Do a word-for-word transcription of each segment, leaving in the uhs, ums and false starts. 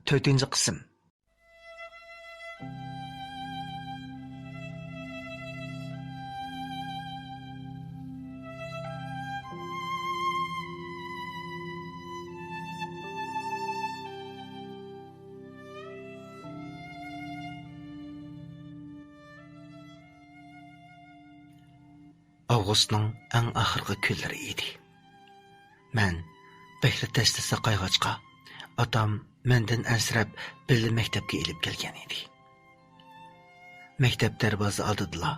تۆتىنچى قىسىم. ئاۋغۇستنىڭ ئەڭ ئاخىرقى كۈنلىرى ئىدى. مەن بەكلا تەستە ساقايغاچقا، ئاتام مەندىن ئەنسىرەپ بىللە مەكتەپكە ئېلىپ كەلگەن ئىدى. مەكتەپ دەرۋازا ئالدىدىلا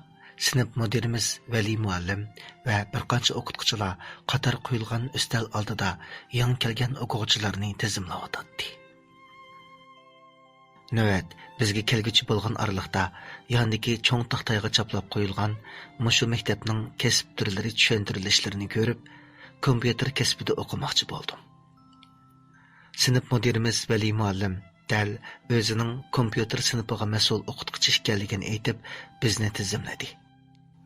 سىنىپ مۇدىرىمىز ۋەلى مۇئەللىم ۋە بىر قانچە ئوقۇتقۇچىلار قاتار قويۇلغان ئۈستەل ئالدىدا يېڭى كەلگەن ئوقۇغۇچىلارنى تىزىملاۋاتاتتى. نۆۋەت بىزگە كەلگۈچى بولغان ئارىلىقتا، ياندىكى چوڭ تاختايغا چاپلاپ قويۇلغان مۇشۇ مەكتەپنىڭ كەسىپ تۈرلىرى چۈشەندۈرۈلۈشلىرىنى كۆرۈپ، كومپيۇتېر كەسپىدە ئوقۇماقچى بولدۇم. سىنىپ مۇدىرىمىز ۋەلى مۇئەللىم دەل ئۆزىنىڭ كومپيۇتېر سىنىپىغا مەسئۇل ئوقۇتقۇچى ئىكەنلىكىنى ئېيتىپ، بىزنى تىزىملىدى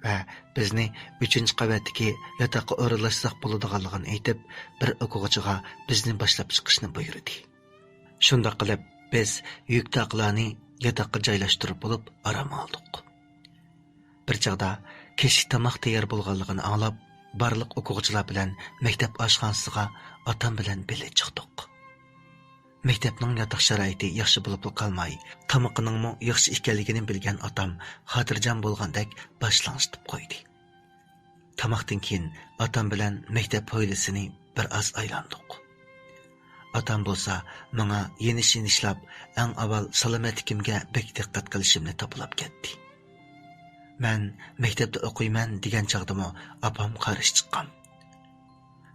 ۋە بىزنى ئۈچىنچى قەۋەتتىكى ياتاققا ئورۇنلاشساق بولىدىغانلىقىنى ئېيتىپ، بىر ئوقۇغۇچىغا بىزنى باشلاپ چىقىشنى بۇيرۇدى. شۇنداق قىلىپ، بىز يۈك تاقلارنى ياتاققا جايلاشتۇرۇپ بولۇپ، ئارام ئالدۇق. بىر چاغدا كەچلىك تاماق تەييار بولغانلىقىنى ئاڭلاپ، بارلىق ئوقۇغۇچىلار بىلەن مەكتەپ ئاشخانىسىغا ئاتام بىلەن بىللە چىقتۇق. مەكتەپنىڭ ياتاق شارائىتى ياخشى بولۇپلا قالماي، تامىقىنىڭمۇ ياخشى ئىكەنلىكىنى بىلگەن ئاتام خاتىرجەم بولغاندەك باش لىڭشىتىپ قويدى. تاماقتىن كېيىن ئاتام بىلەن مەكتەپ ھويلىسىنى بىر ئاز ئايلاندۇق. ئاتام بولسا ماڭا يېنىش-يېنىشلاپ، ئەڭ ئاۋۋال سالامەتلىكىمگە بەك دىققەت قىلىشىمنى تاپىلاپ كەتتى. مەن مەكتەپتە ئوقۇيمەن دېگەن چاغدىمۇ ئاپام قارشى چىققان.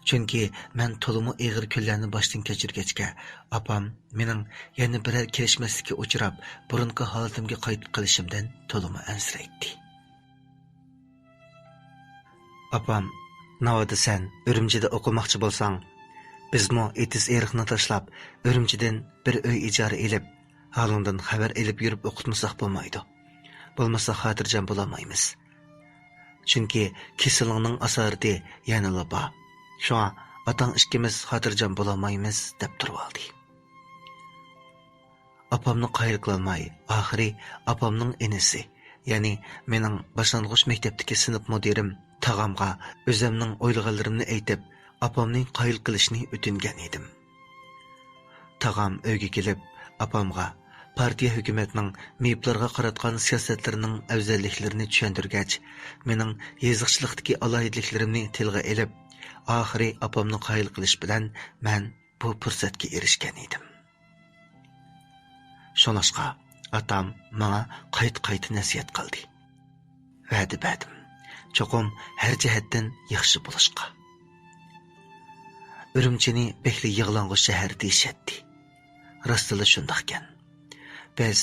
چۈنكى مەن تولىمۇ ئېغىر كۈنلەرنى باشتىن كەچۈرگەچكە، ئاپام مېنىڭ يەنە بىرەر كېلىشمەسلىككە ئۇچراپ، بۇرۇنقى ھالىتىمگە قايتىپ قېلىشىمدىن تولىمۇ ئەنسىرەيتتى. ئاپام، ناۋادا سەن ئۈرۈمچىدە ئوقۇماقچى بولساڭ، بىزمۇ ئېتىز-ئېرىقنى تاشلاپ، ئۈرۈمچىدىن بىر ئۆي ئىجارە ئېلىپ، ھالىڭدىن خەۋەر ئېلىپ يۈرۈپ ئوقۇتمىساق بولمايدۇ. بولمىسا خاتىرجەم بولالمايمىز. چۈنكى كېسىلىڭنىڭ ئاسارىتى يەنىلا بار. شۇڭا ئاتاڭ ئىككىمىز خاتىرجەم بولالمايمىز، دەپ تۇرۇۋالدى. ئاپامنى قايىل قىلالماي، ئاخىرى ئاپامنىڭ ئىنىسى، يەنى مېنىڭ باشلانغۇچ مەكتەپتىكى سىنىپ مۇدىرىم تاغامغا ئۆزەمنىڭ ئويلىغانلىرىمنى ئېيتىپ، ئاپامنى قايىل قىلىشنى ئۆتۈنگەن ئىدىم. تاغام ئۆيگە كېلىپ، ئاپامغا پارتىيە ھۆكۈمەتنىڭ مېيىپلارغا قاراتقان سىياسەتلىرىنىڭ ئەۋزەللىكلىرىنى چۈشەندۈرگەچ، مېنىڭ يېزىقچىلىقتىكى ئالاھىدىلىكلىرىمنى تىلغا ئېلىپ، ئاخىرى ئاپامنى قايىل قىلىش بىلەن مەن بۇ پۇرسەتكە ئېرىشكەن ئىدىم. شۇڭلاشقا ئاتام ماڭا قايتا-قايتا نەسىھەت قىلدى. ۋەدە بەردىم، چوقۇم ھەر جەھەتتىن ياخشى بولۇشقا. ئۈرۈمچىنى بەكلا يىغلاڭغۇ شەھەر دېيىشەتتى. راستلا شۇنداقكەن. بىز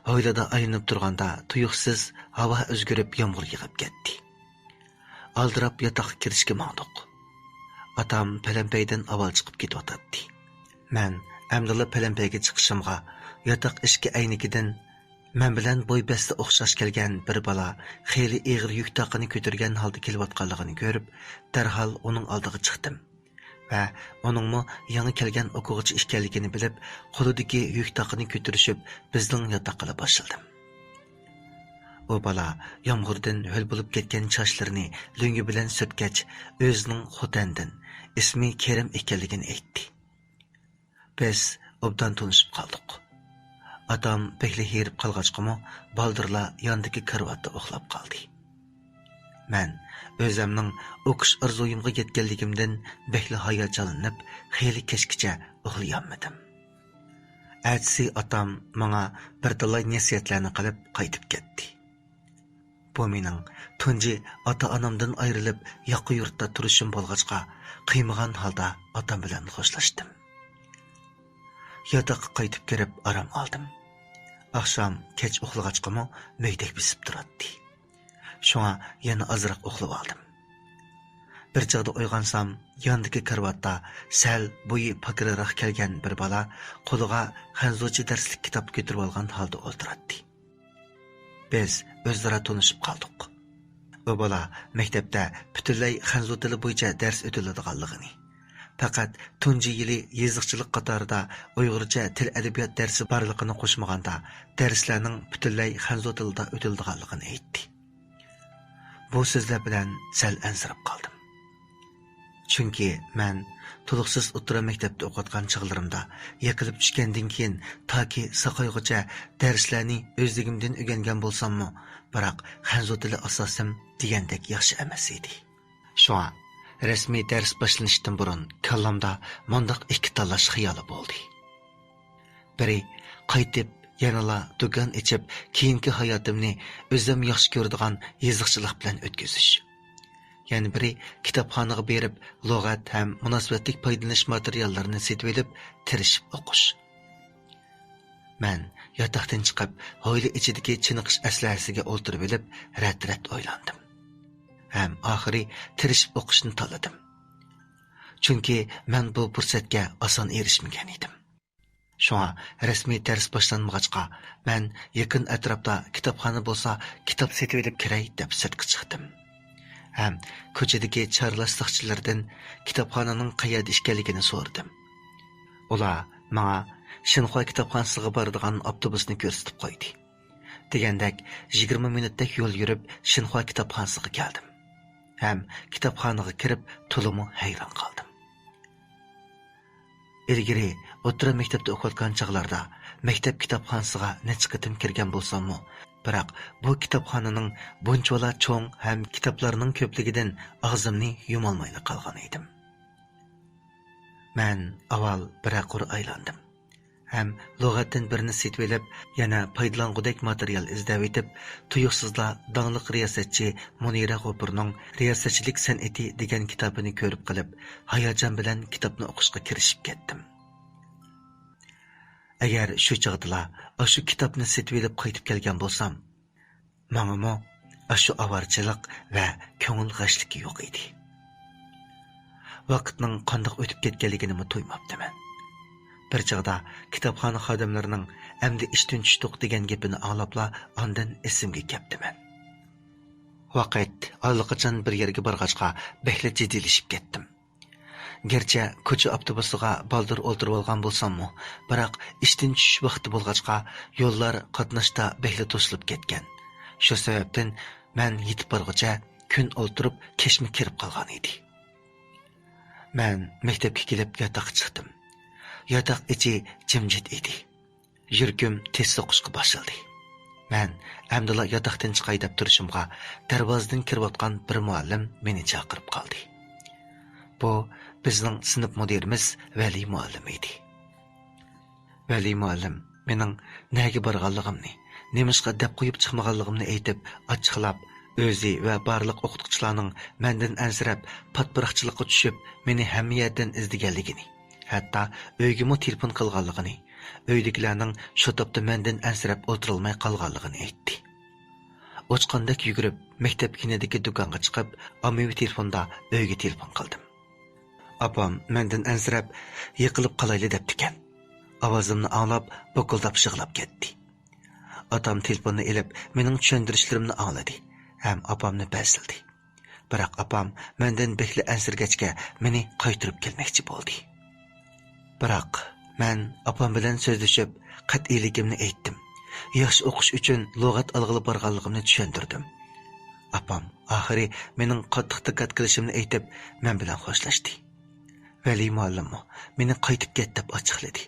ھويلىدا ئايلىنىپ تۇرغاندا تۇيۇقسىز ھاۋا ئۆزگىرىپ يامغۇر يېغىپ كەتتى. ئالدىراپ ياتاققا كىرىشكە ماڭدۇق. ئاتام پەلەمپەيدىن ئاۋۋال چىقىپ كېتىۋاتاتتى. مەن ئەمدىلا پەلەمپەيگە چىقىشىمغا، ياتاق ئىشىكى ئەينىكىدىن مەن بىلەن بوي بەستە ئوخشاش كەلگەن بىر بالا خېلى ئېغىر يۈك تاقىنى كۆتۈرگەن ھالدا كېلىۋاتقانلىقىنى كۆرۈپ، دەرھال ئۇنىڭ ئالدىغا چىقتىم ۋە ئۇنىڭمۇ يېڭى كەلگەن ئوقۇغۇچى ئىكەنلىكىنى بىلىپ، قولىدىكى يۈك تاقىنى كۆتۈرۈشۈپ، بىزنىڭ ياتاققىلا باشلىدىم. ئۇ بالا يامغۇردىن ھۆل بولۇپ كەتكەن چاچلىرىنى لۆڭگە بىلەن سۈرتكەچ، ئۆزىنىڭ خوتەندىن، ئىسمى كېرەم ئىكەنلىكىنى ئېيتتى. بىز ئوبدان تونۇشۇپ قالدۇق. ئاتام بەكلا ھېرىپ قالغاچقىمۇ، بالدۇرلا ياندىكى كارىۋاتتا ئۇخلاپ قالدى. مەن ئۆزەمنىڭ ئوقۇش ئارزۇيۇمغا يەتكەنلىكىمدىن بەكلا ھاياجانلىنىپ، خېلى كەچكىچە ئۇخلىيالمىدىم. ئەتىسى ئاتام ماڭا بىر تالاي نەسىھەتلەرنى قىلىپ قايتىپ كەتتى. بۇ مېنىڭ تۇنجى ئاتا-ئانامدىن ئايرىلىپ، ياقا يۇرتتا تۇرۇشۇم بولغاچقا، قىيمىغان ھالدا ئاتام بىلەن خوشلاشتىم. ياتاققا قايتىپ كىرىپ ئارام ئالدىم. ئاخشام كەچ ئۇخلىغاچقىمۇ مۈگدەك بېسىپ تۇراتتى. شۇڭا يەنە ئازراق ئۇخلىۋالدىم. بىر چاغدا ئويغانسام، ياندىكى كارىۋاتتا سەل بويى پاكىرىراق كەلگەن بىر بالا قولىغا خەنزۇچە دەرسلىك كىتاب كۆتۈرۈۋالغان ھالدا ئولتۇراتتى. بىز ئۆزئارا تونۇشۇپ قالدۇق. بۇ بالا مەكتەپتە پۈتۈنلەي خەنزۇ تىلى بويىچە دەرس ئۆتۈلىدىغانلىقىنى، پەقەت تۇنجى يىلى يېزىقچىلىق قاتارىدا ئۇيغۇرچە تىل-ئەدەبىيات دەرسى بارلىقىنى قوشمىغاندا، دەرسلەرنىڭ پۈتۈنلەي خەنزۇ تىلىدا ئۆتۈلىدىغانلىقىنى ئېيتتى. بۇ سۆزلەر بىلەن سەل ئەنسىرەپ قالدىم. چۈنكى مەن تولۇقسىز ئوتتۇرا مەكتەپتە ئوقۇۋاتقان چاغلىرىمدا يىقىلىپ چۈشكەندىن كېيىن تاكى ساقايغۇچە دەرسلەرنى ئۆزلۈكۈمدىن ئۆگەنگەن بولساممۇ، بىراق خەنزۇ تىلى ئاساسىم دېگەندەك ياخشى ئەمەس ئىدى. شۇڭا رەسمىي دەرس باشلىنىشتىن بۇرۇن كاللامدا مۇنداق ئىككى تاللاش خىيالى بولدى. بىرى، قايتىپ يەنىلا دۇكان ئېچىپ، كېيىنكى ھاياتىمنى ئۆزۈم ياخشى كۆرىدىغان يېزىقچىلىق بىلەن ئۆتكۈزۈش. يەنە بىرى، كىتابخانىغا بېرىپ، لۇغەت ھەم مۇناسىۋەتلىك پايدىلىنىش ماتېرىياللىرىنى سېتىۋېلىپ، تىرىشىپ ئوقۇش. مەن ياتاقتىن چىقىپ، ھويلا ئىچىدىكى چېنىقىش ئەسلىھەسىگە ئولتۇرۇۋېلىپ، رەت-رەت ئويلاندىم. ھەم ئاخىرى تىرىشىپ ئوقۇشنى تاللىدىم. چۈنكى مەن بۇ پۇرسەتكە ئاسان ئېرىشمىگەن ئىدىم. شۇڭا رەسمىي دەرس باشلانمىغاچقا، مەن يېقىن ئەتراپتا كىتابخانا بولسا، كىتاب سېتىۋېلىپ كىرەي دەپ سىرتقا چىقتىم. ھەم كوچىدىكى چارلاش ساقچىلىرىدىن كىتابخانىنىڭ قەيەردە ئىكەنلىكىنى سورىدىم. ئۇلار ماڭا شىنخۇا كىتابخانىسىغا بارىدىغان ئاپتوبۇسنى كۆرسىتىپ قويدى. دېگەندەك، يىگىرمە مىنۇتتەك يول يۈرۈپ، شىنخۇا كىتابخانىسىغا كەلدىم. ھەم كىتابخانىغا كىرىپ، تولىمۇ ھەيران قالدىم. ئىلگىرى ئوتتۇرا مەكتەپتە ئوقۇۋاتقان چاغلاردا مەكتەپ كىتابخانىسىغا نەچچە قېتىم كىرگەن بولساممۇ، بىراق بۇ كىتابخانىنىڭ بۇنچىۋالا چوڭ ھەم كىتابلارنىڭ كۆپلۈكىدىن ئاغزىمنى يۇمالمايلا قالغان ئىدىم. مەن ئاۋۋال بىرەر قۇر ئايلاندىم ھەم لۇغەتتىن بىرنى سېتىۋېلىپ، يەنە پايدىلانغۇدەك ماتېرىيال ئىزدەۋېتىپ، تۇيۇقسىزلا داڭلىق رىياسەتچى مۇنىرە غوپۇرنىڭ رىياسەتچىلىك سەنئىتى دېگەن كىتابىنى كۆرۈپ قېلىپ، ھاياجان بىلەن كىتابنى ئوقۇشقا كىرىشىپ كەتتىم. ئەگەر شۇ چاغدىلا ئاشۇ كىتابنى سېتىۋېلىپ قايتىپ كەلگەن بولسام، ماڭىمۇ ئاشۇ ئاۋارىچىلىق ۋە كۆڭۈل غەشلىكى يوق ئىدى. ۋاقىتنىڭ قانداق ئۆتۈپ كەتكەنلىكىنىمۇ تۇيماپتىمەن. بىر چاغدا كىتابخانا خادىملىرىنىڭ «ئەمدى ئىشتىن چۈشتۇق» دېگەن گېپىنى ئاڭلاپلا ئاندىن ئېسىمگە كەپتىمەن. ۋاقىت ئاللىقاچان بىر يەرگە بارغاچقا بەكلا جىددىيلىشىپ كەتتىم. گەرچە كوچا ئاپتوبۇسىغا بالدۇر ئولتۇرۇۋالغان بولساممۇ، بىراق ئىشتىن چۈشۈش ۋاقتى بولغاچقا، يوللار قاتناشتا بەكلا توسۇلۇپ كەتكەن. شۇ سەۋەبتىن مەن يېتىپ بارغۇچە كۈن ئولتۇرۇپ، كەچمۇ كىرىپ قالغان ئىدى. مەن مەكتەپكە كېلىپ ياتاققا چىقتىم. ياتاق ئىچى جىمجىت ئىدى. يۈرىكىم تېز سوقۇشقا باشلىدى. مەن ئەمدىلا ياتاقتىن چىقاي دەپ تۇرۇشۇمغا، دەرۋازىدىن كىرىۋاتقان بىر مۇئەللىم مېنى چاقىرىپ قالدى. بۇ بىزنىڭ سىنىپ مۇدىرىمىز ۋەلى مۇئەللىم ئىدى. ۋەلى مۇئەللىم مېنىڭ نەگە بارغانلىقىمنى، نېمىشقا دەپ قويۇپ چىقمىغانلىقىمنى ئېيتىپ، ئاچچىقلاپ، ئۆزى ۋە بارلىق ئوقۇتقۇچىلارنىڭ مەندىن ئەنسىرەپ، پاتپىراقچىلىققا چۈشۈپ، مېنى ھەممە يەردىن ئىزدىگەنلىكىنى، ھەتتا ئۆيگىمۇ تېلېفون قىلغانلىقىنى، ئۆيدىكىلەرنىڭ شۇ تاپتا مەندىن ئەنسىرەپ ئولتۇرالماي قالغانلىقىنى ئېيتتى. ئۇچقاندەك يۈگۈرۈپ، مەكتەپكە يېنىدىكى دۇكانغا چىقىپ، ئاممىۋى تېلېفوندا ئۆيگە تېلېفون قىلدىم. ئاپام مەندىن ئەنسىرەپ، «يىقىلىپ قالايلى» دەپتىكەن. ئاۋازىمنى ئاڭلاپ، بۇقۇلداپ يىغلاپ كەتتى. ئاتام تېلېفوننى ئېلىپ، مېنىڭ چۈشەندۈرۈشلىرىمنى ئاڭلىدى ھەم ئاپامنى بەزلىدى. بىراق ئاپام مەندىن بەكلا ئەنسىرىگەچكە، مېنى قايتۇرۇپ كەلمەكچى بولدى. بىراق مەن ئاپام بىلەن سۆزلىشىپ، قەتئىيلىكىمنى ئېيتتىم. ياخشى ئوقۇش ئۈچۈن لۇغەت ئالغىلى بارغانلىقىمنى چۈشەندۈردۈم. ئاپام ئاخىرى مېنىڭ قاتتىق دىققەت قىلىشىمنى ئېيتىپ، مەن بىلەن خوشلاشتى. ۋەلى مۇئەللىممۇ مېنى «قايتىپ كەت» دەپ ئاچچىقلىدى.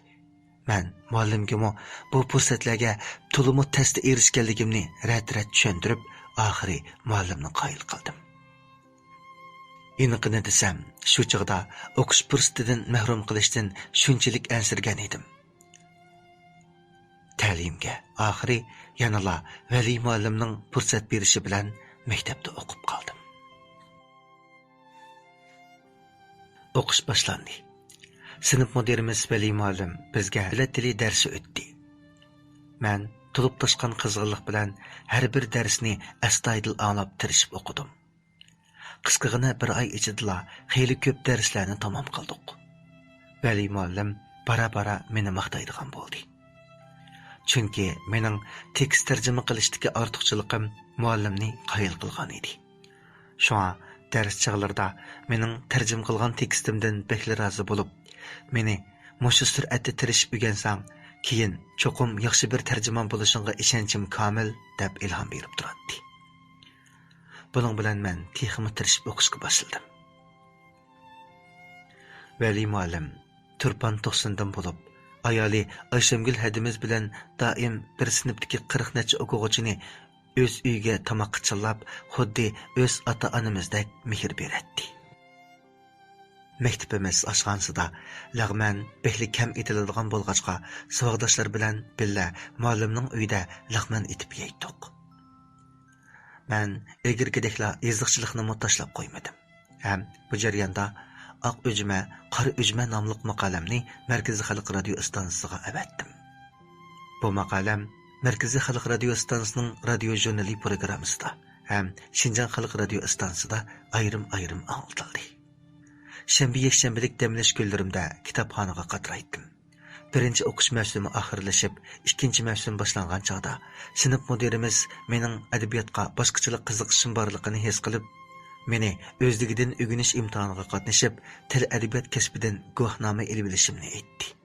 مەن مۇئەللىمگىمۇ بۇ پۇرسەتلەرگە تولىمۇ تەستە ئېرىشكەنلىكىمنى رەت-رەت چۈشەندۈرۈپ، ئاخىرى مۇئەللىمنى قايىل قىلدىم. ئېنىقىنى دېسەم، شۇ چاغدا ئوقۇش پۇرسىتىدىن مەھرۇم قىلىشتىن شۇنچىلىك ئەنسىرىگەن ئىدىم. تەلىيىمگە ئاخىرى يەنىلا ۋەلى مۇئەللىمنىڭ پۇرسەت بېرىشى بىلەن مەكتەپتە ئوقۇپ قالدىم. ئوقۇش باشلاندى. سىنىپ مۇدىرىمىز ۋەلى مۇئەللىم بىزگە دۆلەت تىلى دەرسى ئۆتتى. مەن تولۇپ تاشقان قىزغىنلىق بىلەن ھەر بىر دەرسنى ئەستايىدىل ئاڭلاپ، تىرىشىپ ئوقۇدۇم. قىسقىغىنە بىر ئاي ئىچىدىلا خېلى كۆپ دەرسلەرنى تامام قىلدۇق. ۋەلى مۇئەللىم بارا-بارا مېنى ماختايدىغان بولدى. چۈنكى مېنىڭ تېكىست تەرجىمە قىلىشتىكى ئارتۇقچىلىقىم مۇئەللىمنى قايىل قىلغان ئىدى. شۇڭا دەرس چاغلىرىدا مېنىڭ تەرجىمە قىلغان تېكىستىمدىن بەكلا رازى بولۇپ، مېنى «مۇشۇ سۈرئەتتە تىرىشىپ ئۆگەنسەڭ، كېيىن چوقۇم ياخشى بىر تەرجىمان بولۇشۇڭغا ئىشەنچىم كامىل» دەپ ئىلھام بېرىپ تۇراتتى. بۇنىڭ بىلەن مەن تېخىمۇ تىرىشىپ ئوقۇشقا باشلىدىم. ۋەلى مۇئەللىم تۇرپان توقسۇندىن بولۇپ، ئايالى ئايشەمگۈل ھەدىمىز بىلەن دائىم بىر سىنىپتىكى قىرىق نەچچە ئوقۇغۇچىنى ئۆز ئۆيىگە تاماققا چىللاپ، خۇددى ئۆز ئاتا-ئانىمىزدەك مېھىر بېرەتتى. مەكتىپىمىز ئاشخانىسىدا لەغمەن بەكلا كەم ئېتىلىدىغان بولغاچقا، ساۋاقداشلار بىلەن بىللە مۇئەللىمنىڭ ئۆيىدە لەغمەن ئېتىپ يەيتتۇق. مەن ئىلگىرىكىدەكلا يېزىقچىلىقنىمۇ تاشلاپ قويمىدىم ھەم بۇ جەرياندا «ئاق ئۈجمە، قارا ئۈجمە» ناملىق ماقالەمنى مەركىزىي خەلق رادىيو ئىستانسىسىغا ئەۋەتتىم. بۇ ماقالەم مەركىزىي خەلق رادىيو ئىستانسىسىنىڭ رادىيو ژۇرنىلى پروگراممىسىدا ھەم شىنجاڭ خەلق رادىيو ئىستانسىسىدا ئايرىم-ئايرىم ئاڭلىتىلدى. شەنبە، يەكشەنبىلىك دەم ئېلىش كۈنلىرىمدە كىتابخانىغا قاترايتتىم. بىرىنچى ئوقۇش مەۋسۇمى ئاخىرلىشىپ، ئىككىنچى مەۋسۇم باشلانغان چاغدا، سىنىپ مۇدىرىمىز مېنىڭ ئەدەبىياتقا باشقىچىلىك قىزىقىشىم بارلىقىنى ھېس قىلىپ، مېنى ئۆزلۈكىدىن ئۆگىنىش ئىمتىھانىغا قاتنىشىپ، تىل ئەدەبىيات كەسپىدىن گۇۋاھنامە ئېلىۋېلىشىمنى ئېيتتى.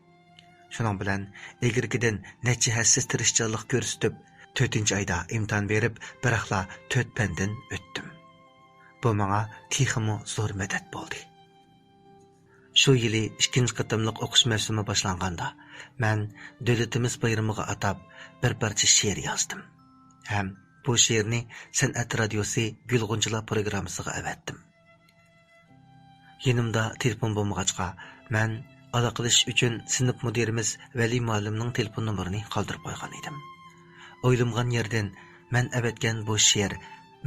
شۇنىڭ بىلەن ئىلگىرىكىدىن نەچچە ھەسسە تىرىشچانلىق كۆرسىتىپ، تۆتىنچى ئايدا ئىمتىھان بېرىپ، بىراقلا تۆت پەندىن ئۆتتۈم. بۇ ماڭا تېخىمۇ زور مەدەت بولدى. شۇ يىلى ئىككىنچى قېتىملىق ئوقۇش مەۋسۇمى باشلانغاندا، مەن دۆلىتىمىز بايرىمىغا ئاتاپ بىر پارچە شېئىر يازدىم ھەم بۇ شېئىرنى سەنئەت رادىيوسى گۈل غۇنچىلار پروگراممىسىغا ئەۋەتتىم. يېنىمدا تېلېفون بولمىغاچقا، مەن ئالاقىلىشىش ئۈچۈن سىنىپ مۇدىرىمىز ۋەلى مۇئەللىمنىڭ تېلېفون نومۇرىنى قالدۇرۇپ قويغان ئىدىم. ئويلىمىغان يەردىن مەن ئەۋەتكەن بۇ شېئىر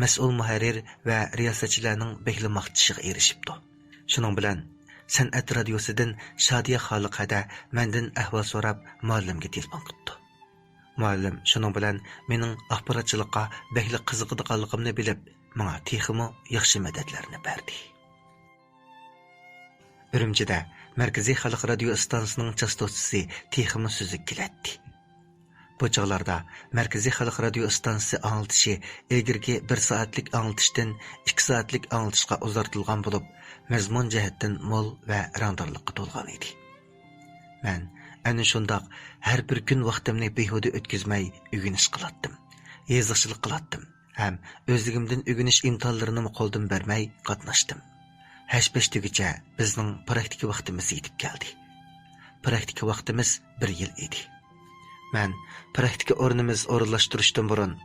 مەسئۇل مۇھەررىر ۋە رىياسەتچىلەرنىڭ بەكلا ماختىشىغا ئېرىشىپتۇ. شۇنىڭ بىلەن سەنئەت رادىيوسىدىن شادىيە خالىق ھەدە مەندىن ئەھۋال سوراپ، مۇئەللىمگە تېلېفون قىپتۇ. مۇئەللىم شۇنىڭ بىلەن مېنىڭ ئاخباراتچىلىققا بەكلا قىزىقىدىغانلىقىمنى بىلىپ، ماڭا تېخىمۇ ياخشى مەدەتلەرنى بەردى. ئۈرۈمچىدە مەركىزىي خەلق رادىيو ئىستانسىسىنىڭ چاستوتىسى تېخىمۇ سۈزۈك كېلەتتى. بۇ چاغلاردا مەركىزىي خەلق رادىيو ئىستانسىسى ئاڭلىتىشى ئىلگىرىكى بىر سائەتلىك ئاڭلىتىشتىن ئىككى سائەتلىك ئاڭلىتىشقا ئۇزارتىلغان بولۇپ، مەزمۇن جەھەتتىن مول ۋە رەڭدارلىققا تولغان ئىدى. مەن ئەنە شۇنداق ھەر بىر كۈن ۋاقتىمنى بىھۇدە ئۆتكۈزمەي ئۆگىنىش قىلاتتىم، يېزىقچىلىق قىلاتتىم ھەم ئۆزلۈكۈمدىن ئۆگىنىش ئىمتىھانلىرىنىمۇ قولدىن بەرمەي قاتناشتىم. ھەش-پەش دېگۈچە بىزنىڭ پراكتىكا ۋاقتىمىز يېتىپ كەلدى. پراكتىكا ۋاقتىمىز بىر يىل ئىدى. مەن پراكتىكا ئورنىمىز ئورۇنلاشتۇرۇشتىن بۇرۇن،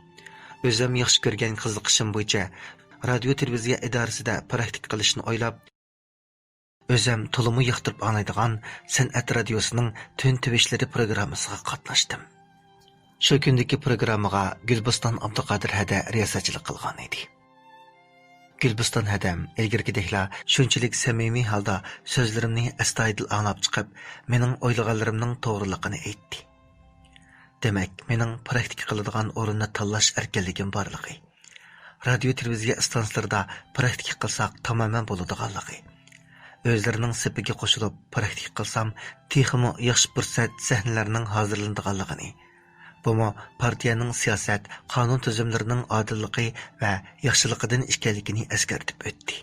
ئۆزۈم ياخشى كۆرگەن قىزىقىشىم بويىچە رادىيو تېلېۋىزىيە ئىدارىسىدە پراكتىكا قىلىشنى ئويلاپ، ئۆزۈم تولىمۇ ياقتۇرۇپ ئاڭلايدىغان سەنئەت رادىيوسىنىڭ تۈن تىۋىشلىرى پروگراممىسىغا قاتناشتىم. شۇ كۈندىكى پروگراممىغا گۈلبوستان ئابدۇقادىر ھەدە رىياسەتچىلىك قىلغان ئىدى. گۈلبوستان ھەدەم ئىلگىرىكىدەكلا شۇنچىلىك سەمىمىي ھالدا سۆزلىرىمنى ئەستايىدىل ئاڭلاپ چىقىپ، مېنىڭ ئويلىغانلىرىمنىڭ توغرىلىقىنى ئېيتتى. دېمەك، مېنىڭ پراكتىكا قىلىدىغان ئورۇننى تاللاش ئەركىنلىكىم بارلىقى، رادىيو تېلېۋىزىيە ئىستانسىلىرىدا پراكتىكا قىلساق تامامەن بولىدىغانلىقى، ئۆزلىرىنىڭ سېپىگە قوشۇلۇپ پراكتىكا قىلسام تېخىمۇ ياخشى پۇرسەت سەھنىلەرنىڭ ھازىرلىنىدىغانلىقىنى، بۇمۇ پارتىيەنىڭ سىياسەت، قانۇن تۈزۈملىرىنىڭ ئادىللىقى ۋە ياخشىلىقىدىن ئىكەنلىكىنى ئەسكەرتىپ ئۆتتى.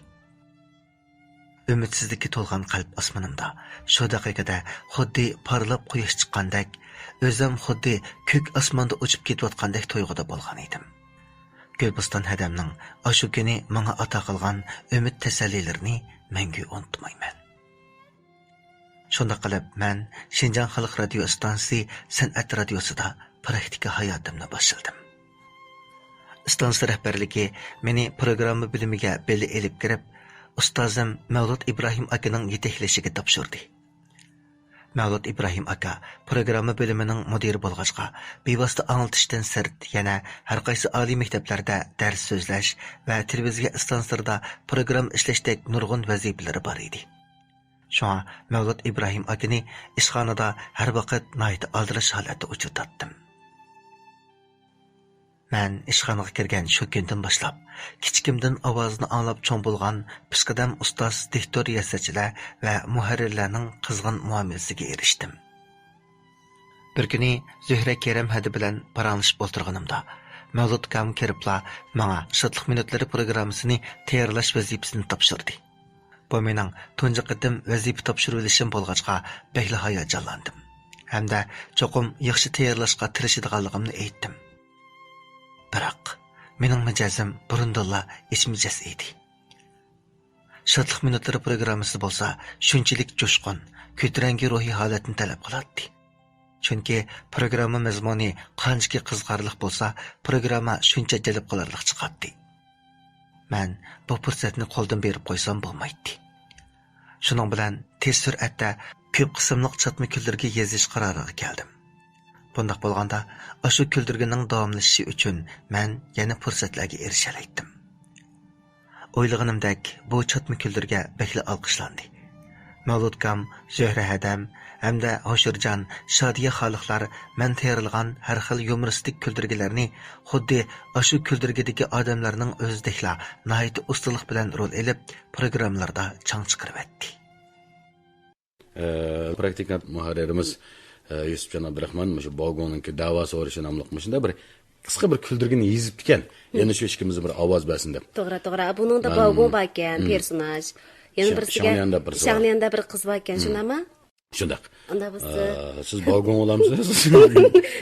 ئۈمىدسىزلىككە تولغان قەلب ئاسمىنىمدا شۇ دەقىقىدە خۇددى پارلاپ قۇياش چىققاندەك، ئۆزۈم خۇددى كۆك ئاسماندا ئۇچۇپ كېتىۋاتقاندەك تۇيغۇدا بولغان ئىدىم. گۈلبوستان ھەدەمنىڭ ئاشۇ كۈنى ماڭا ئاتا قىلغان ئۈمىد تەسەللىلىرىنى مەڭگۈ ئۇنتۇمايمەن. شۇنداق قىلىپ، مەن شىنجاڭ خەلق رادىيو ئىستانسىسى سەنئەت رادىيوسىدا پراكتىكا ھاياتىمنى باشلىدىم. ئىستانسا رەھبەرلىكى مېنى پروگرامما بۆلۈمىگە بىللە ئېلىپ كىرىپ، ئۇستازىم مەۋلۇت ئىبراھىم ئاكىنىڭ يېتەكلىشىگە تاپشۇردى. مەۋلۇت ئىبراھىم ئاكا پروگرامما بۆلۈمىنىڭ مۇدىرى بولغاچقا، بىۋاسىتە ئاڭلىتىشتىن سىرت يەنە ھەرقايسى ئالىي مەكتەپلەردە دەرس سۆزلەش ۋە تېلېۋىزىيە ئىستانسىلىرىدا پروگرامما ئىشلەشتەك نۇرغۇن ۋەزىپىلىرى بار ئىدى. شۇڭا مەۋلۇت ئىبراھىم ئاكىنى ئىشخانىدا ھەر ۋاقىت ناھايىتى ئالدىراش ھالەتتە ئۇچرىتاتتىم. مەن ئىشخانىغا كىرگەن شۇ كۈندىن باشلاپ، كىچىكىمدىن ئاۋازىنى ئاڭلاپ چوڭ بولغان پېشقەدەم ئۇستاز دىكتور رىياسەتچىلەر ۋە مۇھەررىرلەرنىڭ قىزغىن مۇئامىلىسىگە ئېرىشتىم. بىر كۈنى زۆھرە كېرەم ھەدە بىلەن پاراڭلىشىپ ئولتۇرغىنىمدا، مەۋلۇت ئاكام كىرىپلا ماڭا شادلىق مىنۇتلىرى پروگراممىسىنى تەييارلاش ۋەزىپىسىنى تاپشۇردى. بۇ مېنىڭ تۇنجى قېتىم ۋەزىپە تاپشۇرۇۋېلىشىم بولغاچقا بەكلا ھاياجانلاندىم ھەمدە چوقۇم ياخشى تەييارلاشقا تىرىشىدىغانلىقىمنى ئېيتتىم. بىراق، مېنىڭ مىجەزىم بۇرۇندىنلا ئېچ مىجەز ئىدى. شادلىق مىنۇتلىرى پروگراممىسى بولسا شۇنچىلىك جۇشقۇن، كۆتۈرەڭگۈ روھىي ھالەتنى تەلەپ قىلاتتى. چۈنكى پروگرامما مەزمۇنى قانچىكى قىزىقارلىق بولسا، پروگرامما شۇنچە جەلپ قىلارلىق چىقاتتى. مەن بۇ پۇرسەتنى قولدىن بېرىپ قويسام بولمايتتى. شۇنىڭ بىلەن تېز سۈرئەتتە كۆپ قىسىملىق چاتما كۈندىرىگە يېزىش قارارىغا كەلدىم. بۇنداق بولغاندا، ئاشۇ كۈندىرىگىنىڭ داۋاملىشىشى ئۈچۈن مەن يەنە پۇرسەتلەرگە ئېرىشەلەيتتىم. ئويلىغىنىمدەك، بۇ چاتما كۈندۈرگە بەكلا ئالقىشلاندى. مەۋلۇت ئاكام، زۆھرە ھەدەم ھەمدە ھوشۇرجان، شادىيە خالىقلار مەن تەييارلىغان ھەر خىل يۇمۇرىستىك كۈندۈرگىلەرنى خۇددى ئاشۇ كۈندۈرگىدىكى ئادەملەرنىڭ ئۆزىدەكلا ناھايىتى ئۇستىلىق بىلەن رول ئېلىپ، پروگراممىلاردا چاڭ چىقىرىۋەتتى. ئە، پراكتىكانت مۇھەررىرىمىز، ئە، يۈسۈپجان ئابدۇراخمان مۇشۇ باۋگوڭنىڭكى دەۋا سورىشى ناملىق مۇشۇنداق بىر قىسقا بىر كۈندۈرگىنى يېزىپتىكەن. يەنە شۇ ئىككىمىزدىن بىر ئاۋاز بەرسۇن دەپ. توغرا، توغرا. بۇنىڭدا مم. باۋگوڭ باركەن، مم. پېرسوناژ. يەنە شاڭ-، بىرسىگە شاڭليان دەپ بىرسى بار. شاڭليان دەپ بىر قىز باركەن، مم. شۇنداقمۇ؟ شۇنداق. ئۇنداق بولسا ئە، سىز باۋگوڭ بولامسىز؟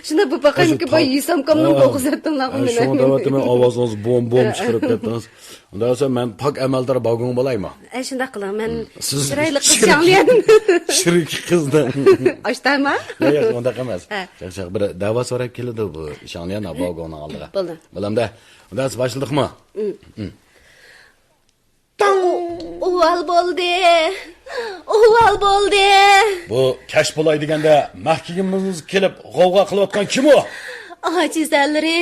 شۇنداق بولۇپ باقايمىكىن، باي يۈسەمكامنىڭ ئە، بوغۇز ئەتتىڭلارغۇ ئە، مېنى. شۇڭا دەۋاتىمەن، ئاۋازىڭىز بوم-بوم ئە، ئە. چىقىرىپ كەتتىڭىز. ئۇنداق بولسا مەن پاك ئەمەلدار باۋگوڭ بولايمۇ؟ ئە، شۇنداق قىلىڭ، مەن سىز چىرايلىق قىز شىركىي، شاڭليان. شىركىي قىزنىڭ. ئاشتايما؟ ياق، ياق، ئۇنداق ئەمەس. ھە. چاق، چاق، بىر دەۋا سوراپ كېلىدۇ بۇ شاڭليان باۋگوڭنىڭ ئالدىغا. بولدى. بولامدۇ؟ ئۇنداق بولسا باشلىدۇقمۇ؟ مم. مم. ئۇۋال بولدى، ئۇۋال بولدى. بۇ كەچ بولاي دېگەندە مەھكىمىمىزگە كېلىپ غوۋغا قىلىۋاتقان كىم ئۇ؟ ئاجىز ئەللىرى،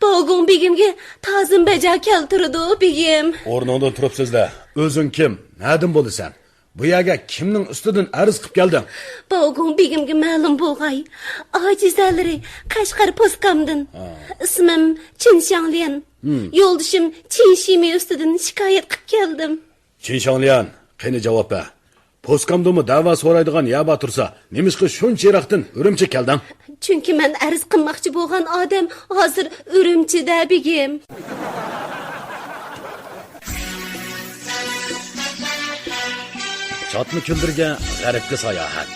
باۋگوڭ بېگىمگە تازىم بەجا كەلتۈرىدۇ، بېگىم. ئورنۇڭدىن تۇرۇپ سۆزلە. ئۆزۈڭ كىم؟ نەدىن بولىسەن؟ بۇ يەرگە كىمنىڭ ئۈستىدىن ئەرز قىلىپ كەلدىڭ؟ باۋگوڭ بېگىمگە مەلۇم بولغاي، ئاجىز ئەللىرى، قەشقەر پوسكامدىن. ھا. ئىسمىم چىن شاڭليەن. ھىم. يولدىشىم چىن شىمى ئۈستىدىن شىكايەت قىلىپ كەلدىم. چىن شاڭليەن، قېنى جاۋاب بەر. پوسكامدىمۇ دەۋا سورايدىغان يەر بار تۇرسا، نېمىشقا شۇنچە يىراقتىن ئۈرۈمچىگە كەلدىڭ؟ چۈنكى مەن ئەرز قىلماقچى بولغان ئادەم ھازىر ئۈرۈمچىدە، بېگىم. چاتما كۈندۈرگە غەربكە ساياھەت.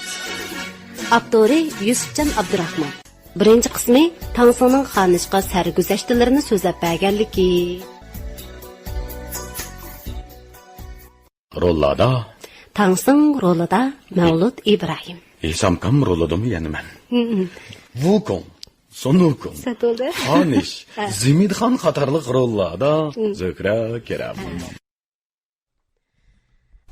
ئاپتورى يۈسۈپجان ئابدۇراخمان. بىرىنچى قىسمى تاڭسىڭنىڭ خانىشقا سەرگۈزەشتلىرىنى سۆزلەپ بەرگەنلىكى. روللاردا. تاڭسىڭ رولىدا مەۋلۇت ئىبراھىم. ھېسامكام رولىدىمۇ يەنە مەن. ھىم. ۋۇكۇڭ، سونۇكۇڭ، سەتولدى. خانىش، ھە. زىمىدخان قاتارلىق روللاردا ھىم. زۆھرە كېرەم. ھە.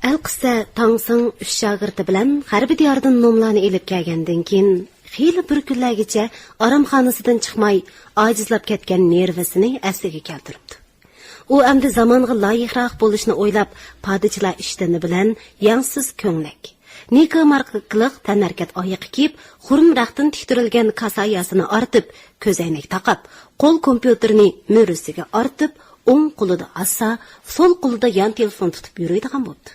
ئەلقىسسە، تاڭسىڭ ئۈچ شاگىرتى بىلەن غەربىي دىياردىن نوملارنى ئېلىپ كەلگەندىن كېيىن، خېلى بىر كۈنلەرگىچە ئارامخانىسىدىن چىقماي، ئاجىزلاپ كەتكەن نېرۋىسىنى ئەسلىگە كەلتۈرۈپتۇ. ئۇ ئەمدى زامانغا لايىقراق بولۇشنى ئويلاپ، پادىچىلار ئىشتىنى بىلەن يەڭسىز كۆڭلەك، نىكا ماركىلىق تەنھەرىكەت ئايىقى كىيىپ، خۇرۇم رەختتىن تىكتۈرۈلگەن كاساياسىنى ئارتىپ، كۆزەينەك تاقاپ، قول كومپيۇتېرىنى مۈرىسىگە ئارتىپ، ئوڭ قولىدا ئاسا، سول قولىدا يان تېلېفون تۇتۇپ يۈرىدىغان بوپتۇ.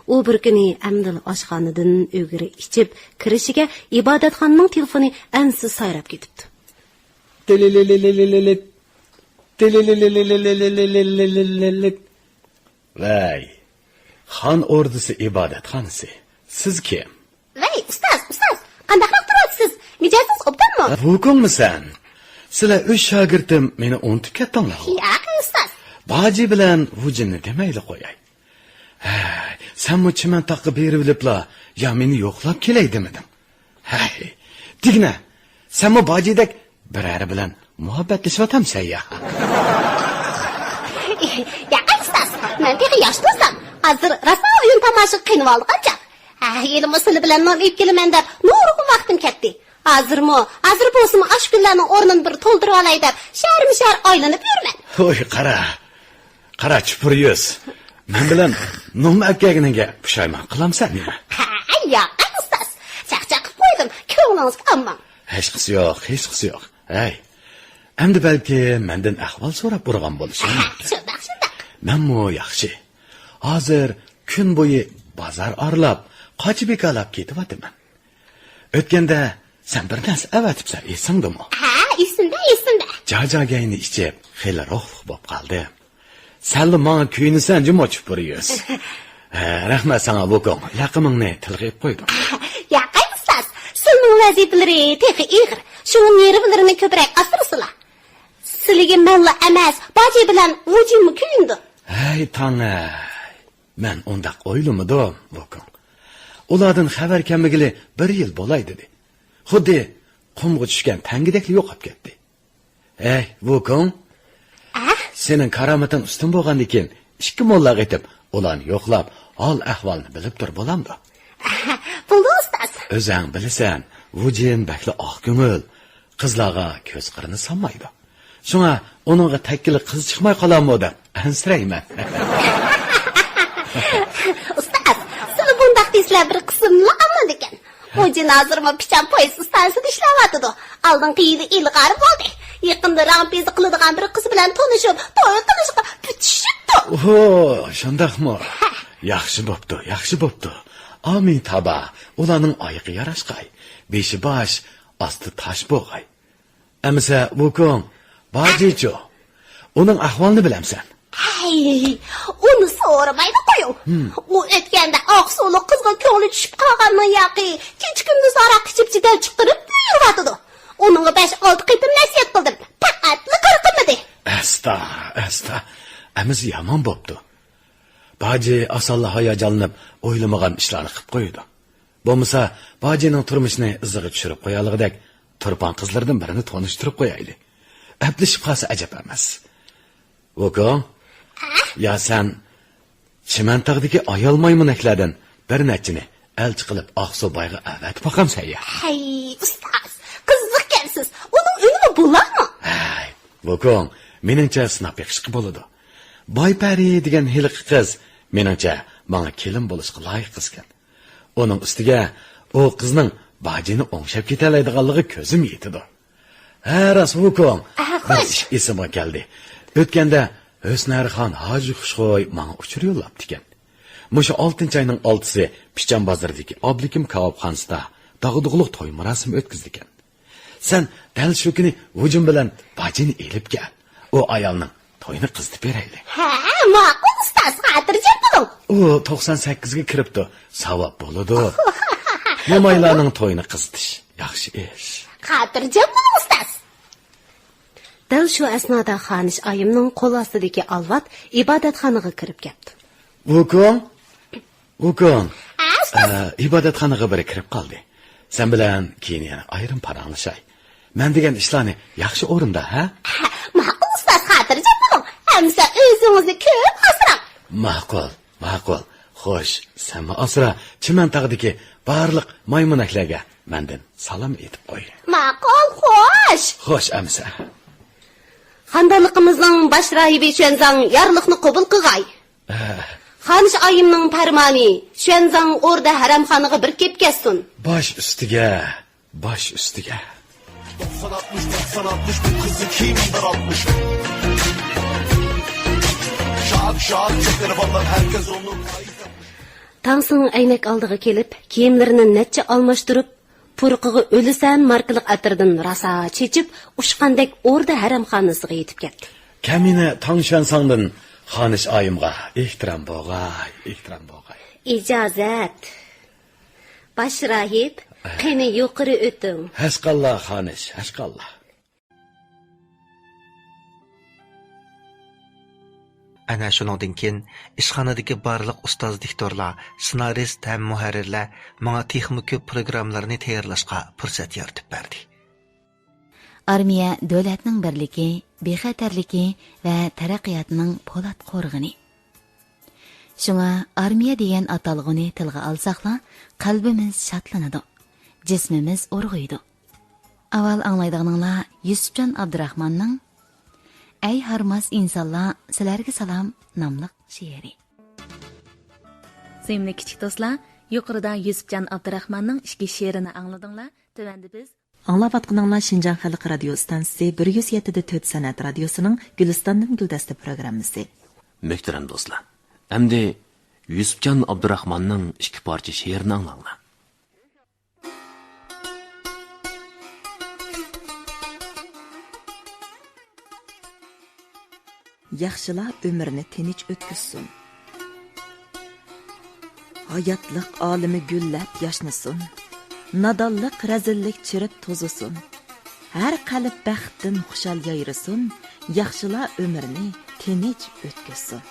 ئۇ بىر كۈنى ئەمدىلا ئاشخانىدىن ئۆگرە ئىچىپ كىرىشىگە، ئىبادەتخانىنىڭ تېلېفونى ئەنسىز سايراپ كېتىپتۇ. تىلىلىلىلىلىلىت. تىلىلىلىلىلىلىت. ۋەي، خان ئوردىسى ئىبادەتخانىسى. سىز كىم؟ ۋەي، ئۇستاز، ئۇستاز، قانداقراق تۇرۇۋاتىسىز؟ مىجەزىڭىز ئوبدانمۇ؟ ۋۇكۇڭمۇ سەن؟ سىلەر ئۈچ شاگىرتىم مېنى ئۇنتۇپ كەتتىڭلارغۇ؟ ياق، ئۇستاز. باجى بىلەن ۋۇجىننى دېمەيلى قوياي. ھەي، سەنمۇ چىمەن تاغقا بېرىۋېلىپلا، يا مېنى يوقلاپ كېلەي دېمىدىڭ؟ ھەي، دېگىنە، سەنمۇ باجىدەك بىرەرى بىلەن مۇھەببەتلىشىۋاتامسەن يا؟ ياق، ئۇستاز، مەن تېخى ياش دوستام. ھازىر راسا ئويۇن تاماشىغا قېنىۋالىدىغان چاغ. ھە، ھېلىمۇ سىلى بىلەن نان ئېلىپ كېلىمەن دەپ نۇرغۇن ۋاقتىم كەتتى. ھازىرمۇ، ھازىر بولسىمۇ ئاشۇ كۈنلەرنىڭ ئورنىنى بىر تولدۇرۇۋالاي دەپ شەھەرمۇ شەھەر ئايلىنىپ يۈرىمەن. ھوي، قارا. قارا، چۇپۇر يۈز. مەن بىلەن نوم ئەكەلگىنىڭگە پۇشايمان قىلامسەن نېمە؟ ھە، ياق، ئۇستاز. چاقچاق قىلىپ قويدۇم. كۆڭلىڭىزگە ئالماڭ. ھېچقىسى يوق، ھېچقىسى يوق. ھەي، ئەمدى بەلكى مەندىن ئەھۋال سوراپ ئۇرغان بولىسەن. ھە، شۇنداق، شۇنداق. مەنمۇ ياخشى. ھازىر كۈن بويى بازار ئارىلاپ، قاچا بىكارلاپ كېتىۋاتىمەن. ئۆتكەندە سەن بىر نەرسە ئەۋەتىپسەن، ئېسىڭدىمۇ؟ ھە، ئېسىمدە، ئېسىمدە. جاجاگەينى ئىچىپ، خېلى روھلۇق بولۇپ قالدىم. سەنلا ماڭا كۆيۈنىسەن جۇمۇ، چۇپۇر يۈز. ھە، رەھمەت ساڭا، ۋۇكۇڭ. لەقىمىڭنى تىلغا ئېلىپ قويدۇڭ. ياقەي ئۇستاز، سىلىنىڭ ۋەزىپىلىرى تېخى ئېغىر. شۇڭا نېرۋىلىرىنى كۆپرەك ئاسرىسىلا. سىلىگە مەنلا ئەمەس، باجى بىلەن ۋۇجىنمۇ كۆيۈنىدۇ. ھەي تاڭ ھەي. مەن ئۇنداق ئويلىمىدىم، ۋۇكۇڭ. ئۇلاردىن خەۋەر كەلمىگىلى بىر يىل بولاي دېدى. خۇددى قۇمغا چۈشكەن تەڭگىدەكلا يوقاپ كەتتى. ھەي، ۋۇكۇڭ. ئە؟ سېنىڭ كارامىتىڭ ئۈستۈن بولغاندىكىن، ئىككى موللاغا ئېتىپ، ئۇلارنى يوقلاپ، ھال-ئەھۋالنى بىلىپ تۇر بولامدۇ؟ بولدى، ئۇستاز. ئۆزەڭ بىلىسەن، ۋۇجىن بەكلا ئاق كۆڭۈل، قىزلارغا كۆز قىرىنى سالمايدۇ. شۇڭا ئۇنىڭغا تەككىلى قىز چىقماي قالاممۇ دەپ ئەنسىرەيمەن. ئۇستاز، سىلى بۇنداق دېسىلە بىر قىسىملا ئاڭلىدىكەن. ۋۇجىن ھازىرمۇ پىچان پويىز ئىستانسىسىدا ئىشلەۋاتىدۇ. ئالدىنقى يىلى ئىلغار بولدى. يېقىندا رامپىزا قىلىدىغان بىر قىز بىلەن تونۇشۇپ، توي قىلىشقا پۈتۈشۈپتۇ. ئوھو، شۇنداقمۇ؟ ھە. ياخشى بوپتۇ، ياخشى بوپتۇ. ئامىتابا، ئۇلارنىڭ ئايىغى ياراشقاي، بېشى باش، ئاستى تاش بوغاي. ئەمىسە، ۋۇكۇڭ، باجىچۇ؟ ئۇنىڭ ئەھۋالىنى بىلەمسەن؟ ھەي، ئۇنى سورىمايلا قويۇڭ. ھىم. ئۇ ئۆتكەندە ئاقسۇلۇق قىزغا كۆڭلى چۈشۈپ قالغانمۇ ياكى كېچە-كۈندۈز ھاراق ئىچىپ جېدەل چىقىرىپ يۈرۈۋاتىدۇ. ئۇنىڭغا بەش-ئالتە قېتىم نەسىھەت قىلدىم، پەقەتلا قىرقىنمىدى. ئەستا، ئەستا، ئەمىسە يامان بوپتۇ. باجى ئاسانلا ھاياجانلىنىپ، ئويلىمىغان ئىشلارنى قىلىپ قويىدۇ. بولمىسا، باجىنىڭ تۇرمۇشىنى ئىزىغا چۈشۈرۈپ قويالىغۇدەك تۇرپان قىزلىرىدىن بىرىنى تونۇشتۇرۇپ قويايلى. ئەپلىشىپ قالسا ئەجەب ئەمەس. ۋۇكۇڭ، يا سەن چىمەنتاغدىكى ئايال مايمۇنەكلەردىن بىر نەچچىنى ئەلچى قىلىپ ئاقسۇ بايغا ئەۋەتىپ باقامسەن يا؟ ھەي، ئۇستاز، قىزىقكەنسىز. ئۇنىڭ ئۈنۈمى بولارمۇ؟ ھەي، ۋۇكۇڭ، مېنىڭچە سىناپ بېقىشقا بولىدۇ. باي پەرى دېگەن ھېلىقى قىز، مېنىڭچە، ماڭا كېلىن بولۇشقا لايىق قىزكەن. ئۇنىڭ ئۈستىگە ئۇ قىزنىڭ باجىنى ئوڭشاپ كېتەلەيدىغانلىقى كۆزۈم يېتىدۇ. ھە، راست، ۋۇكۇڭ. ئە، بىر خوش. ئىش ئېسىمگە كەلدى. ئۆتكەندە ھۆسنەرخان ھاجى خۇشخۇي ماڭا ئۇچۇر يوللاپتىكەن. مۇشۇ ئالتىنچى ئاينىڭ ئالتىسى پىچان بازىرىدىكى ئابلىكىم كاۋاپخانىسىدا داغدۇغىلىق توي مۇراسىمى ئۆتكۈزىدىكەن. سەن دەل شۇ كۈنى ۋۇجۇن بىلەن باجىنى ئېلىپ كەل. ئۇ ئايالنىڭ تويىنى قىزىتىپ بېرەيلى. ھە، ماقۇل ئۇستاز، خاتىرجەم بولۇڭ. ئۇ توقسان سەككىزگە كىرىپتۇ، ساۋاب بولىدۇ. مومايلارنىڭ تويىنى قىزىتىش ياخشى ئىش. خاتىرجەم بولۇڭ ئۇستاز. دەل شۇ ئەسنادا خانىش ئايىمنىڭ قول ئاستىدىكى ئالۋات ئىبادەتخانىغا كىرىپ كەپتۇ. ۋۇكۇڭ، ۋۇكۇڭ. ھە، ئۇستاز. ئە، ئىبادەتخانىغا بىرى كىرىپ قالدى. سەن بىلەن كېيىن يەنە ئايرىم پاراڭلىشاي. مەن دېگەن ئىشلارنى ياخشى ئورۇندا، ھە؟ ھە، ماقۇل ئۇستاز، خاتىرجەم بولۇڭ. ئەمىسە ئۆزىڭىزنى كۆپ ئاسراڭ. ماقۇل، ماقۇل. خوش، سەنمۇ ئاسرا، چىمەنتاغدىكى بارلىق مايمۇنەكلەرگە مەندىن سالام ئېيتىپ قوي. ماقۇل، خوش. خوش ئەمىسە. خاندانلىقىمىزنىڭ باش راھىبى شۈەنزاڭ يارلىقنى قوبۇل قىلغاي. ھە. خانىش ئايىمنىڭ پەرمانى، شۈەنزاڭ ئوردا ھەرەمخانىغا بىر كېلىپ كەتسۇن. باش ئۈستىگە، باش ئۈستىگە. توقسان ئاتمىش، توقسان ئاتمىش، بۇ قىزنى كىيىم دارالتمىش. شاك، شاك، چېقىرىۋالار، ھەركەس ئۇنى. تاڭسىڭ ئەينەك ئالدىغا كېلىپ، كىيىملىرىنى نەچچە ئالماشتۇرۇپ، پۇرىقىغا ئۆلىسەن ماركىلىق ئەتىردىن راسا چېچىپ، ئۇچقاندەك ئوردا ھەرەمخانىسىغا يېتىپ كەتتى. كەمىنە تاڭ شۈەنساڭدىن خانىش ئايىمغا ئېھتىرام بوغاي، ئېھتىرام بوغاي. ئىجازەت. باش راھىب، قېنى يۇقىرى ئۆتۈڭ. ھەشقاللا خانىش، ھەشقاللا. ئەنە شۇنىڭدىن كېيىن ئىشخانىدىكى بارلىق ئۇستاز دىكتورلار، سېنارىست ھەم مۇھەررىرلەر ماڭا تېخىمۇ كۆپ پروگراممىلارنى تەييارلاشقا پۇرسەت يارىتىپ بەردى. ئارمىيە دۆلەتنىڭ بىرلىكى، بىخەتەرلىكى ۋە تەرەققىياتىنىڭ پولات قورغىنى. شۇڭا ئارمىيە دېگەن ئاتالغۇنى تىلغا ئالساقلا، قەلبىمىز شادلىنىدۇ، جىسمىمىز ئۇرغۇيدۇ. ئاۋۋال ئاڭلايدىغىنىڭلار يۈسۈپجان ئابدۇراخماننىڭ «ئەي ھارماس ئىنسانلار، سىلەرگە سالام» ناملىق شېئىرى. سۆيۈملۈك كىچىك دوستلار، يۇقىرىدا يۈسۈپجان ئابدۇراخماننىڭ ئىككى شېئىرىنى ئاڭلىدىڭلار. تۆۋەندە بىز ئاڭلاۋاتقىنىڭلار شىنجاڭ خەلق رادىيو ئىستانسىسى بىر يۈز يەتتە دە تۆت سەنئەت رادىيوسىنىڭ گۈلىستاندىن گۈلدەستە پروگراممىسى. مۆھتەرەم دوستلار، ئەمدى يۈسۈپجان ئابدۇراخماننىڭ ئىككى پارچە شېئىرىنى ئاڭلاڭلار. ياخشىلار ئۆمرىنى تىنچ ئۆتكۈزسۇن. ھاياتلىق ئالىمى گۈللەپ ياشنىسۇن. نادانلىق، رەزىللىك چىرىپ توزۇسۇن. ھەر قەلب بەختتىن خۇشال يايرىسۇن. ياخشىلار ئۆمرىنى تىنچ ئۆتكۈزسۇن.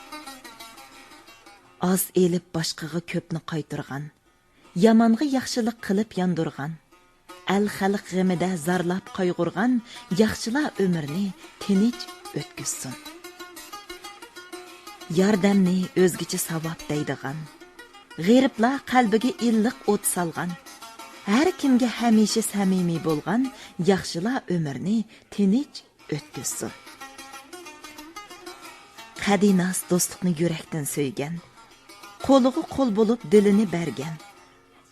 ئاز ئېلىپ باشقىغا كۆپنى قايتۇرغان، يامانغا ياخشىلىق قىلىپ ياندۇرغان، ئەل-خەلق غېمىدە زارلاپ قايغۇرغان، ياخشىلار ئۆمرىنى تىنچ ئۆتكۈزسۇن. ياردەمنى ئۆزگىچە ساۋاب دەيدىغان، غېرىبلار قەلبىگە ئىللىق ئوت سالغان، ھەر كىمگە ھەمىشە سەمىمىي بولغان، ياخشىلار ئۆمرىنى تىنچ ئۆتكۈزسۇن. قەدىناس دوستلۇقنى يۈرەكتىن سۆيگەن، قولىغا قول بولۇپ دىلىنى بەرگەن،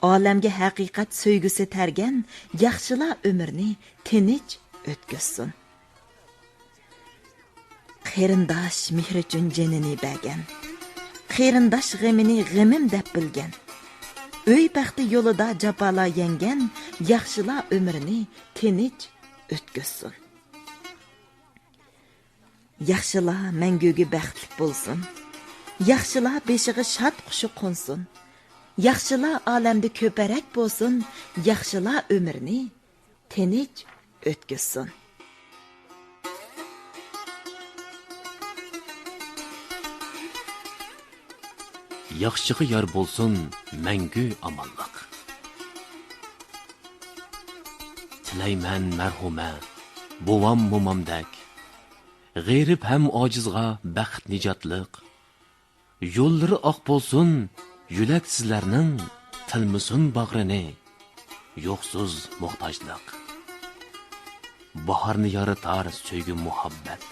ئالەمگە ھەقىقەت سۆيگۈسى تەرگەن، ياخشىلار ئۆمرىنى تىنچ ئۆتكۈزسۇن. قېرىنداش مېھرى ئۈچۈن جېنىنى بەرگەن، قېرىنداش غېمىنى غېمىم دەپ بىلگەن، ئۆي بەختى يولىدا جاپالار يەڭگەن، ياخشىلار ئۆمرىنى تىنچ ئۆتكۈزسۇن. ياخشىلار مەڭگۈگە بەختلىك بولسۇن. ياخشىلار بېشىغا شاد قۇشى قونسۇن. ياخشىلار ئالەمدە كۆپرەك بولسۇن. ياخشىلار ئۆمرىنى تىنچ ئۆتكۈزسۇن. ياخشىغا يار بولسۇن مەڭگۈ ئامانلىق. تىلەيمەن مەرھۇمە بوۋام مومامدەك، غېرىب ھەم ئاجىزغا بەخت نىجاتلىق. يوللىرى ئاق بولسۇن يۈلەك سىزلەرنىڭ، تىلمىسۇن باغرىنى يوقسۇز موھتاجلىق. باھارنى يارىتار سۆيگۈ مۇھەببەت،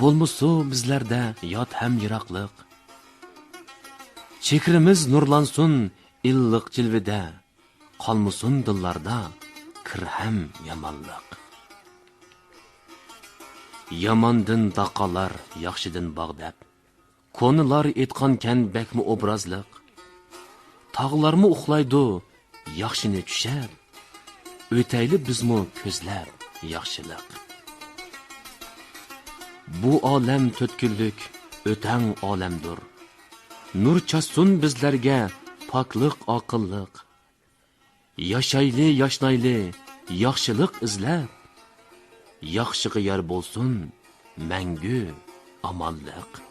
بولمىسۇ بىزلەردە يات ھەم يىراقلىق. چېھرىمىز نۇرلانسۇن ئىللىق جىلۋىدە، قالمىسۇن دىللاردا كىر ھەم يامانلىق. ياماندىن داغ قالار ياخشىدىن باغ دەپ، كونىلار ئېيتقانكەن بەكمۇ ئوبرازلىق. تاغلارمۇ ئۇخلايدۇ ياخشىنى چۈشەپ، ئۆتەيلى بىزمۇ كۆزلەپ ياخشىلىق. بۇ ئالەم تۆت كۈنلۈك ئۆتەڭ ئالەمدۇر، نۇر چاچسۇن بىزلەرگە پاكلىق، ئاقىللىق. ياشايلى، ياشنايلى ياخشىلىق ئىزلەپ، ياخشىغا يار بولسۇن مەڭگۈ ئامانلىق.